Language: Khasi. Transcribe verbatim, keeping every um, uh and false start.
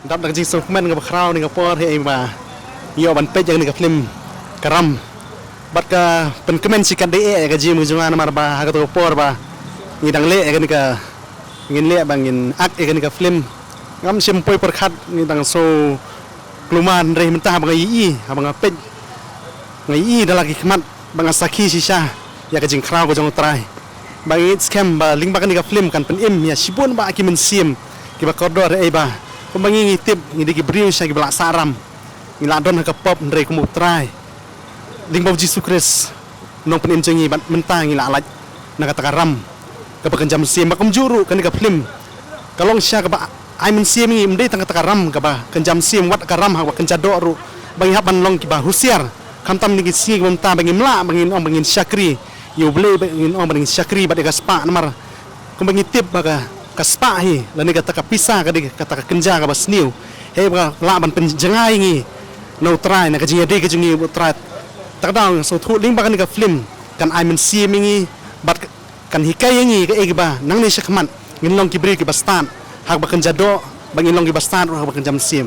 Dap da ka jingsngewkmen kaba khraw ha kane ka por, hei ba ïoh ban peit ïa kane ka film Ka Ram. Bad ka pynkmen shi katdei eh ïa ka jingim ka jong nga namar ba ha kato ka por ba ngi dang leh ïa kane ka, ngin leh ba ngin act ïa kane ka film, ngam shym poi pyrkhat, ngi dang sngew kulmar, hynrei mynta haba nga ïohi, haba nga peit, nga ïohi da la ki khmat, ba nga sakhi shisha ïa ka jingkhraw ka jong U Trai. Ba ngi ngeit skhem ba lyngba kane ka film kan pynim ïa shibun bah ki mynsiem kiba kordor, hei ba kumba ngi, ngi tip ngi dei ki briew shisha kiba la sah ram, ngi la don ha ka pop, hynrei kum U Trai, lyngba U Jisu Khrist, Nongpynim jong ngi, bad mynta ngi la lait na kata ka ram kaba kynja mynsiem. Bad kumjuh ruh kane ka film ka long shisha kaba ai mynsiem ïa ngi, ym dei tang kata ka ram kaba kynja mynsiem, wat ka ram haba kynja doh ruh, ba ngi hap ban long kiba husiar. Khamtam ha kine ki sngi kiba mynta, ba ngim lah ba ngin ong ba ngin shakri ïa U Blei, ba ngin ong ba ngin shakri bad ïa ka spah, namar kumba ngi tip ba ka, ka spah hi lane kata ka pisa ka dei kata ka kynja kaba sniew, hei ba ka lah ban pynjngai ïa ngi na U Trai, na ka jingïadei ka jong ngi bad U Trai. Kata ka daw nga sngewthuh lyngba kane ka film kan ai mynsiem ïa ngi bad kan hikai ïa ngi kaei kaba nangne shakhmat ngin long ki briew kiba stad ha kaba kynja doh, ba ngin long kiba stad ruh ha kaba kynja mynsiem.